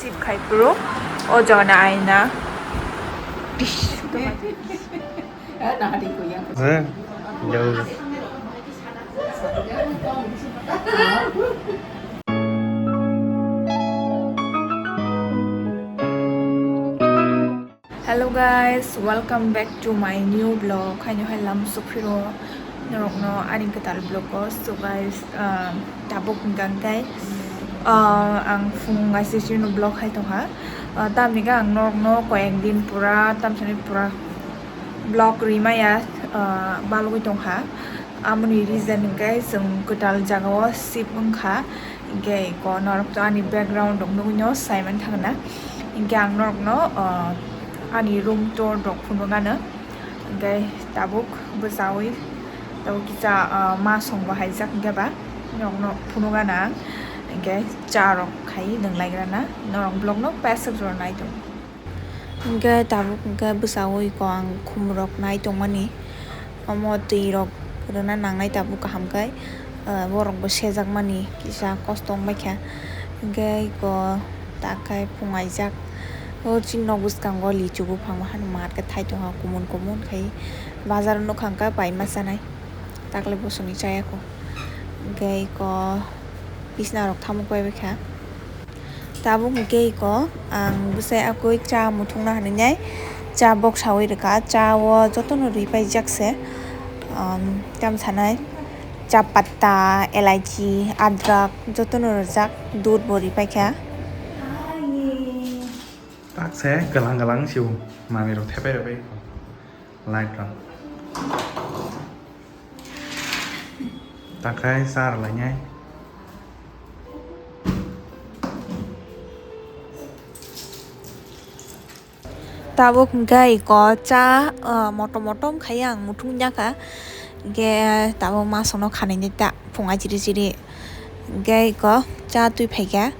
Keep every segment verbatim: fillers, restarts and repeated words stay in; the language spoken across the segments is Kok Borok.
Sip khai phuru o jagani aina. Tish. Eh, jauh. Hello guys, welcome back to my new vlog. Haino hai lam suphiro norokno ani kwtal vlog o. So guys, um, tabuk hwnkha khe, uh, ang phung aisesino vlog hai tongkha. Uh, tamni khe ang norokno koyek din pura, tamsani pura vlog rimaya, uh, balugwi tongkha. Amoni reason hwnkhe chwng kwtal jagao shift wngkha, hwnkhe eko norok to ani background rok nugwino saiman thangna, hwnkhe ang norokno, ah, ani room tour rok phunukgano, hwnkhe tabuk bwchawi tabuk kisa, ah, masongbo haijak, hwnkhe ba norokno phunukgana ang, hwnkhe cha rok khai nwnglaigrana norok vlog no paisajora naitong. Hwnkhe tabuk hwnkhe bwsao eko ang khumrok nai tongmani, omo twi rok rwna nangnai tabuk kaham khe, ah, borok bo sejakmani kisa kosto wngbaikha. Hwnkhe eko takhai phung aijak, o chini nok bwskango lichu buphang hano mat khe thai tongkha kumun kumun khai, bazar o nukha hwnkhe pai ma chanai, takle bosongni chayakho. Hwnkhe eko bisna rok thamuk bai baikha. Tabuk hwnkhe eko ang bwsai akui cha muthungna hinwi nai cha boksawi rwkha, cha o jotono rwi paijak se, um, tamo sanai cha patta, elaichi, adrak jotono rwjak, dudh bo rwi paikha. Tak se galang galang siu manwi rok thepai rok bai light rok. Takhai cha rwlainai. Tabuk hwnkhe eko cha, ah, motom motom khai ang muthung yakha. Hwnkhe tabuk masongno khanini ta phunga chiri chiri. Hwnkhe eko cha twi phaikha.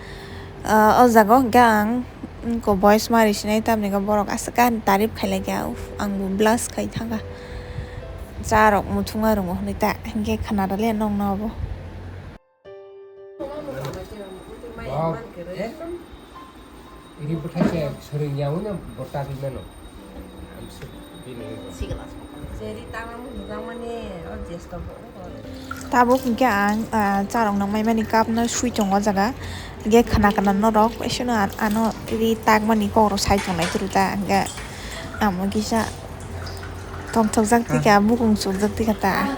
Ah, o jaga o hwnkhe ang eko voice ma risinai tamni khe borok aswk ani tarif khailaikha. Uff, ang bo blush khai thangkha. Cha rok muthungma rwngo hwnwi ta, hwnkhe khna rwliya nokno obo. Wow, ekdom iri bwthai se swrwng ya hwnwi bo ta ri mano. Ang se bini. Tabuk hwnkhe ang, ah, cha rok nang mai mani cup no swi tongo o jaga. Hwnkhe khna khna norok, paisano ano ri tak mani kok rok sai tonglai turu ta, hwnkhe amo kisa tongthokjak tikha, bukung chukjak tikha ta.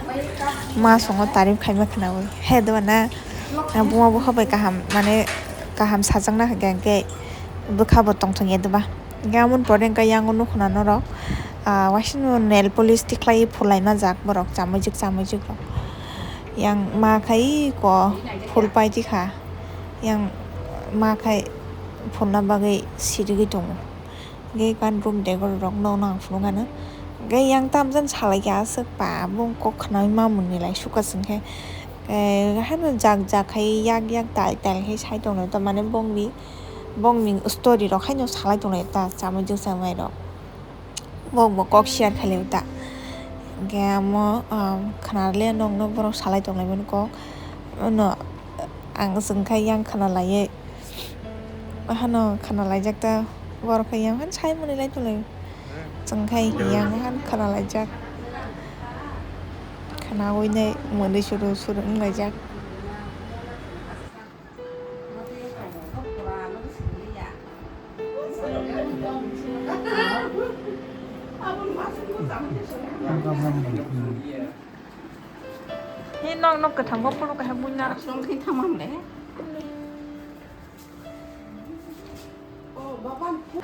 Ma songo tarif khaima khnaui. He doba na, buma bupha bai kaham, mane kaham sajakna hwnkhe, hwnkhe bwkha bo tongthok ya doba. Hwnkhe amoni pore hwnkhe yang o nukho na norok, ah, waisano nail polish tikhlai phulai majak borok, chamuijwk chamuijwk rok. Yang ma khai ko phul pai tikha. Yang ma khai phulna bagwi sirigwi tongo. Hwnkhe ekkan room decor rok nokno ang phunukgano. Hwnkhe yang tamjani salai khe aswk pa, bong kok khnaui mamoni lai sukha chwng khe. Eh, haino jak jak khai yak yak tal tal khai sai tongnai ta, mane bongni, bongni story rok haino salai tongnai ta, chamuijwk chamuijwk rok. Bongbo kok share khailai ta. Hwnkhe amo, um, khna le nokno borok salai tonglai mani kok. Ono ang chwng khai yang khna laiwi. Hano khna laijak ta, borok hai yang han sai mani lai tonglaio. Chwng khai yang han khna laijak. Khnaui nai mwnwi suru suru wng laijak. He nok nok kwthang bo phuru kaisa buina. Aswk khe thamang le.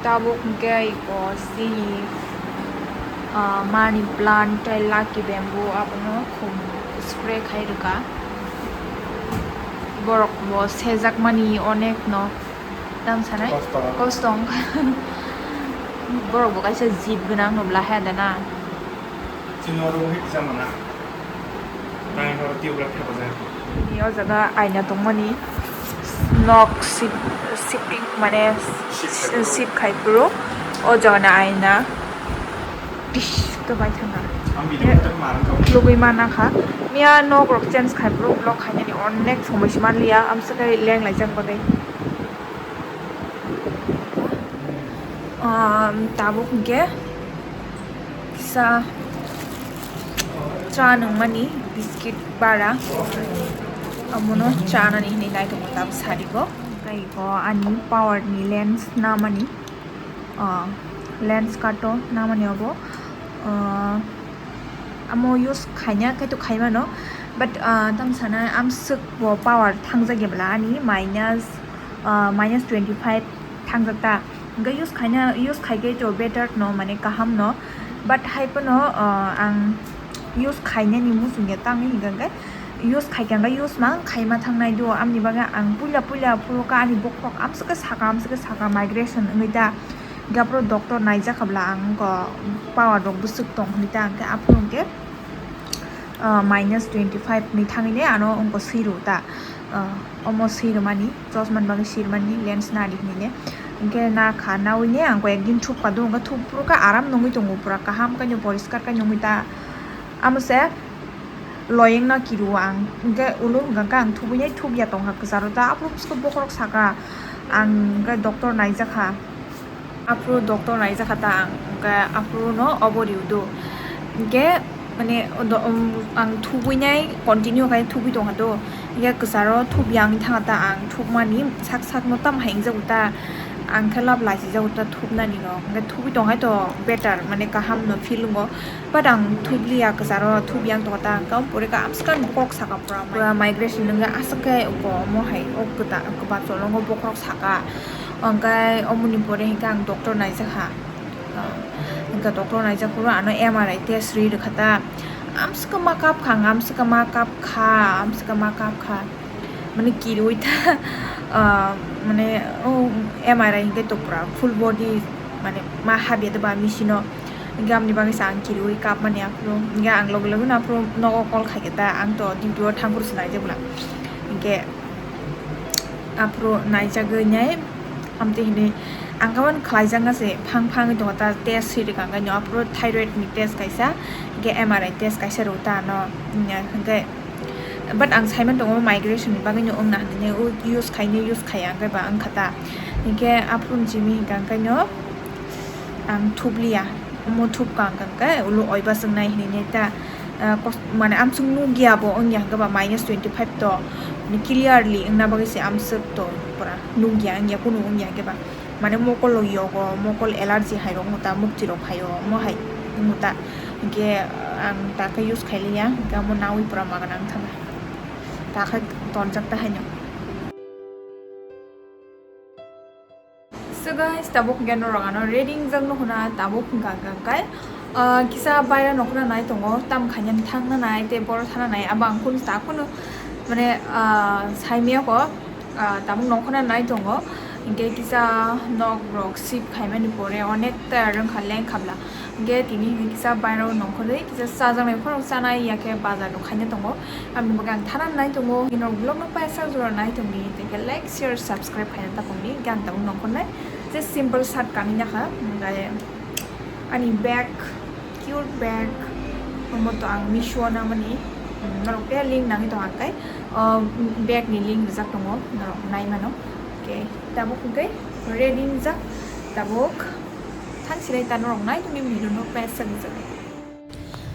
Tabuk hwnkhe iko chini, ah, money plant tei lucky bamboo abono khum spray khai rwkha. Borok bo sejakmani onek no. Tamo sanai? Kosto. Kosto wngkha. Borok bo kaisa jeep gwnang no bwla hai da na. Chini oro wngkha kisa mana. Tang oro tubelight thepajak. Bini o jaga aina tongmani. Nok sip-, sipik mane sip khai phuru. O jaga ni aina. Tish to bai thangkha. Lugui mana kha. Miya nok rok change khai bro, vlog khainani onek somoi se manliya, amsa khe leng laijak bagwi. Um, tabuk hwnkhe kisa cha nungmani biscuit bara, omono cha nani hinwi naitongo tabuk sarigo. Tei iko ani power ni lens namani. Ah, lens card o namani obo. Ah, amo use khaina khe to khaimano, but, ah, tam sana amswk bo power thangjak ya bwla ani minus, ah, minus twenty five thangjak ta. Hwnkhe use khaina, use khaikhe to better no, mane kaham no, but hai phano, ah, ang use khainani muchungya tangwi hwnkhe use khaikha hwnkhe use mang khaima thangnai do, amni bagwi ang puila puila phuru kha ani bokhorok amswk khe saka, amswk khe saka migration wngwi ta. Hingke aphuru doctor naijak kha bwla ang wngkha power rok bwswk tong hinui ta, hingke aphuru hingke, ah, minus twenty five ni thangwi ne ano wngkha swi rw ta, ah, omo swi rwmani, chosma ni bagwi swi rwmani lens nadi hinui ne. Hingke na kha naui ne ang koi ek din thupkha do, hingke thuphuru khe aram nungui tongo, pura kaham khe no poriskar khe nungui ta. Amo se loyeng no kiru ang, hingke ulo hingka khe ang thubui nai thubya tongkha kwcharo ta, aphuru bwswk bokhorok saka ang hingke doctor naijak kha. Aphuru doctor naijak kha ta ang, hingke aphuru no obo riu do. Hingke mane do-, um, ang thubui nai continue khai thubui tongkha do. Hingke kwcharo thubya wngwi thangkha ta ang thubmani sak sak no tam hai wngjago ta. Ang khe lab laisijago ta thubnani no. Hingke thubui tong hai to better mane kaham no feel wngo. But ang thubliya kwcharo thubya wng tongkha ta ang kam pore ka amswk ang bokhorok saka pura migration wngkha aswk khe omo hai o kwbachol wngkha bokhorok saka. Hingke omoni pore hingke ang doctor naijak kha. Ah, hingke doctor naijak phuru ano M R I test rwi rwkha ta. Amswk ma kap kha, ang amswk ma kap kha, amswk ma kap kha. Mane kirwi ta, ah, mane o M R I hingke to pura full body mane ma habya ta ba machine o. Hingke amni bagwi sa ang kirwi kap mani aphuru. Hingke ang loge loge no aphuru nogo call khaikhe ta, ang to duty o thang phuru se naijak bwla. Hingke aphuru naijagwi nai, amtwi hinwi ang kaban khlaijak na se phang phangwi tongo ta, test swi rwkha hwnkhe no aphuru thyroid ni test kaisa, hingke M R I test kaisa rw ta ano, hingke but ang saiman tongo migration ni bagwi no wngna hinwi use khaini use khaiya hwnkhe ba wngkha ta, hingke aphuru simi hingka hwnkhe no ang thubliya, omo thupka hwnkhe ulo oiba swngnai hinwi nai ta. Ah, kos-, mane amswk nukya bo wngya hwnkhe ba minus twenty five to, mane clearly wngna bagwi se amswk to pura nukya wngya kunu wngya hwnkhe ba, mane mokol rok yogo, mokol allergy hai rok wngta, mukti rok phaio, omo hai wngta hwnkhe ang takhe use khailiya hwnkhe omo nawi pura magana wngthangkha takhe tonjak ta haino. So guys, tabuk hwnkhe norok ano ready wngjak nukhuna, tabuk hwnkha hwnkha khe, ah, kisa baira nokhorna nai tongo, tam khaina thangna nai tei boro thana nai, abo ang kunu ta kunu mane, ah, saimaya kho, ah, tabuk nokhorna nai tongo, hwnkhe kisa nok rok sip khaimani pore onek ta rwngkha lengkha bla. Hingke tini hingke kisa bairok nongkhorwi kisa chajaknai phano chanai ya khe bazar rok khaina tongo. Aboni bagwi ang thana nai tongo. Hino vlog no paisa jora nai tongdi. Tei khe like, share, subscribe khaina ta tongdi. Hingke ang tabuk nongkhornai je simple shirt kanwi nakha. Hingke ani bag, cute bag. Omo to ang Meesho o namani. Hmm, norok khe link nangwi tong ang kai. O bag ni link rijak tongo. Norok nai mano. Hingke tabuk hingke ready wngjak. Tabuk. Thang sinai ta norok nai tongni video no pes sa bijak.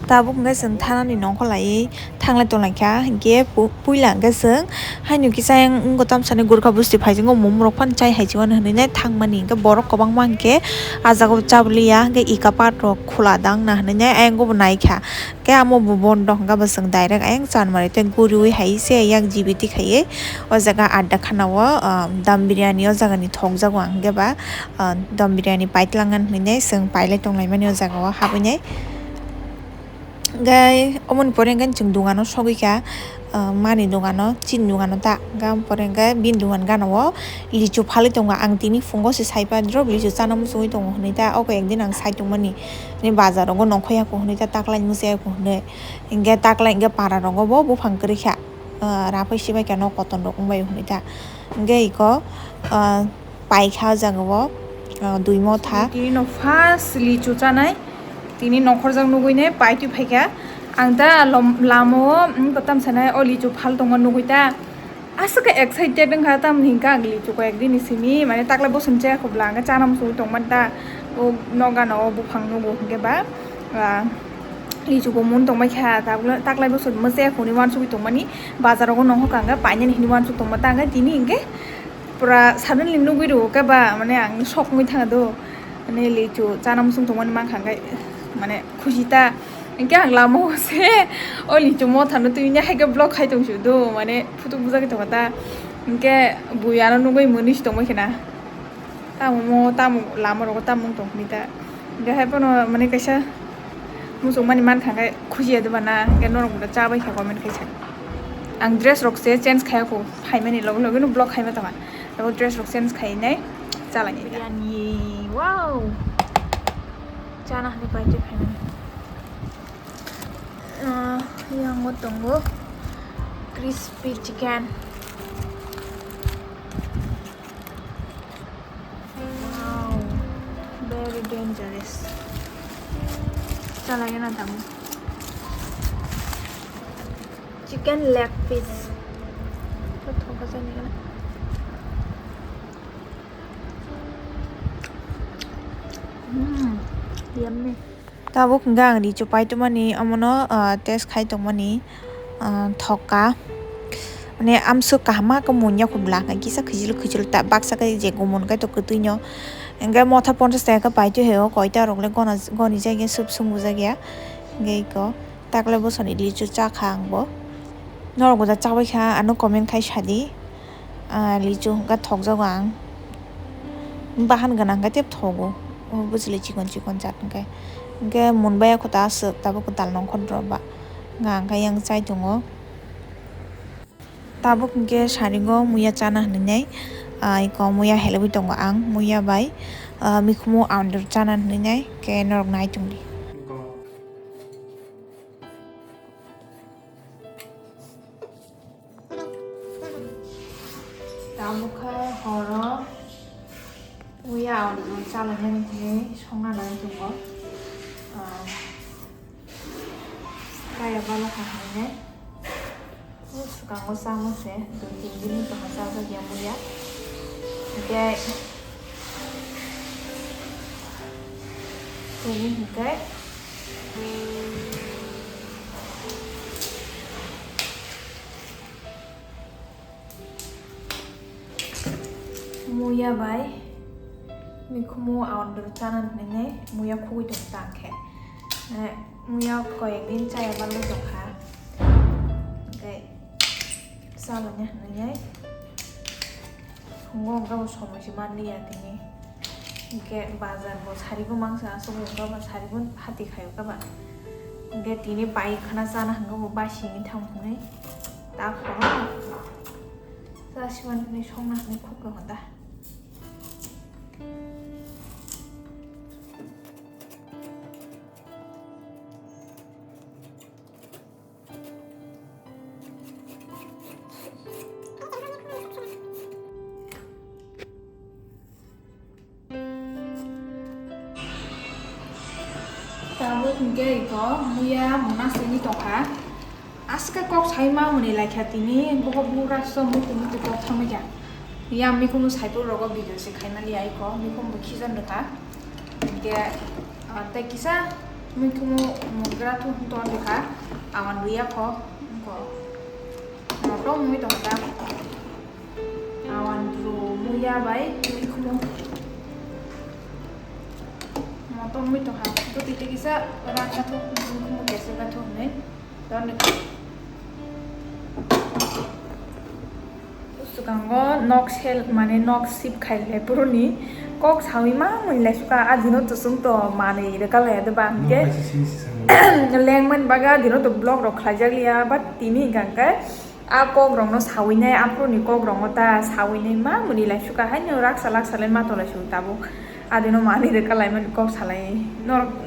Tabuk hwnkhe chwng thanani nongkhor laiwi thanglai tonglaikha, hinkhe pu-, puila hwnkhe chwng haino kisa yang wngkha tamsani Gurkha busti phaijakgo, mumrok phano chai hai se mano hinwi nai thangmani, hinkhe borok kwbangma hinkhe ah jagao chabwliya, hinkhe ika part rok khula dangna hinwi nai ayang bo naikha. Khe amo bo bondo hwnkha bo chwng direct ayang chanmari tei guriui hai se yang G B T khaiwi o jaga adda khana o, ah, dam biryani o jagani thokjago ang hinkhe ba. Ah, dom biryani paitlangan hinwi chwng pailai tonglaimani o jaga o habwi nai. Gai omoni pore hwnkhe chwng dogano sogwi kha, ah, mani dogano, chini dogano ta. Hwnkhe omo pore hwnkhe bini dogan gana o lichu phalwi tongo. Ang tini phungo se sai pandro lichu chana muchungwi tongo hinwi ta. Oko ekdin ang sai tongmani, ni bazar rogo nongkhoi ya kho hinwi ta, taklai muchai ya kho hinwi. Hinkhe taklai hinkhe para rogo bo buphang kwrwi kha, ah, raphai sibai kha nok koton rok wngbai hinwi ta. Hinkhe iko, ah, paikha o jaga o, ah, dui motha. Tini no first lichu chanai, Tini nokhorjak nugui ne paitwi phaikha. Ang ta lom-, lama o, mm, kotam sanai o lichu phal tongma nugui ta. Aswk khe excited wngkha, tamni hwnkha ang lichu koi ekdin ni simi, mane taklai bosong chaya khobla hwnkhe chana muchungwi tongmani ta. O noga no o buphang nugo hwnkhe ba, ah, lichu bo mun tongbai kha, taklai, taklai bosong mo chaya khoni uansugwi tongmani, bazar rogo nongkha hwnkhe painani hwnwi uansuk tongma ta hwnkhe tini hwnkhe pura suddenly nugui rwo khe ba, mane ang shock wngwi thangkha do. Mane lichu chana muchung tongmani mankha hwnkhe, mane khusi ta. Hwnkhe ang lama o se o lichu motha no twi haikhe vlog khai tong sio do, mane photo bujagwi tongkha ta. Hwnkhe bui ano nugui mwnwi se tongbai khna. Tamo mo, tamo lama rogo tamo wng tong hwnwi ta. Hwnkhe hai phano mane kaisa muchung mani mankha hwnkhe khusi ya doba na, hwnkhe norok bo cha bai kha comment khai sa. Ang dress rok se change khai kho, phaimani loge loge no vlog khai ma tongkha. Abo dress rok change khai nai chala ni ta. Biryani, wow. Chana hwnwi paitwi phaimani. Ah, yang o tongo crispy chicken. Wow, very dangerous. Chala ya na tamo. Chicken leg piece. Ko thoka jani gana. Mm, yummy. Tabuk hwnkhe ang ri chupai tongmani, omono, ah, test khai tongmani, ah, thokka. Mane amswk kaham ma khe munya khobla, kisa khichil khichil ta, baksa khe je gumon khe to kwtwino. Hwnkhe motha ponchash taka khe paitwi hai o, koita rok le gona, goni jak ya, swp swng bujak ya. Hwnkhe iko taklai bosoni lichu chakha ang bo. Norok bo da chabai kha, ano comment khai sadi. Ah, lichu hwnkhe thokjago ang. Bahan gwnang hwnkhe tei thogo. O bwchwlwi chikon chikon jat hwnkhe. Hwnkhe munbai kho ta aswk, tabuk kwtal nongkhor drop ba. Hwnkhe ang khe yang chai tongo. Tabuk hwnkhe sarigo muya chana hwnwi nai. Ah, iko muya helogwi tongo ang. Muya bai, ah, mikhumu aondur chana hwnwi nai. Khe norok nai tongdi. Tabuk khe horo muya ang chalainani hwnwi songna nai tongo. Ah, kaya balo kha hwnwi. O swkango chamo se, dui tin din ni tongkha chajak ya muya. Hwnkhe tini hwnkhe muya bai mikhumu aondur chana hwnwi muya khugui tong ta khe. Eh, muya koyek din chaya bagwi tongkha. Hwnkhe chalanya hwnwi. Hwngo hwnkhe bo somoi se manliya tini. Hwnkhe bazar bo sarigo mangsa aswk hwnkhe bo sarigo hati khaio khe ba. Hwnkhe tini pai khana chana hwnkhe bo basi hwnwi thang hwnwi. Ta khoro. Chasiman hwnwi songna hwnwi khuk rw hwnda. Tabuk hwnkhe iko muya mona sini tongkha. Aswk khe kok sai ma mwnwi laikha tini, bohok bugra so muitu muitu kok thamwi kha. Yang mikhumu saipur rogo video se khaimani ya iko, mikhumu khijan rwkha. Hwnkhe, ah, tei kisa mikhumu mugra thu ton rwkha, awan rwya kho, wngkho. Motom mui tongkha. Awan rw muya bai mikhumu. Motom mui tongkha. Tei kisa rang kha thu, mikhumu kesa kha thu hwnwi. Swkango nok sel, mane nok sip khai le phuruni kok sawi ma mwnwi lai suka, a dino to chwng to manwi rwka lai de ba hwnkhe. Nok kaisa simi se sango. Lengmani bagwi a dino to vlog rok khlaijak liya, but tini hwnkha hwnkhe a kok rokno sawi nai, aphuruni kok rokno ta sawi nai ma mwnwi lai suka, haino raksa laksa lai ma to lai su tabuk, a dino manwi rwka lai mani kok salai norok.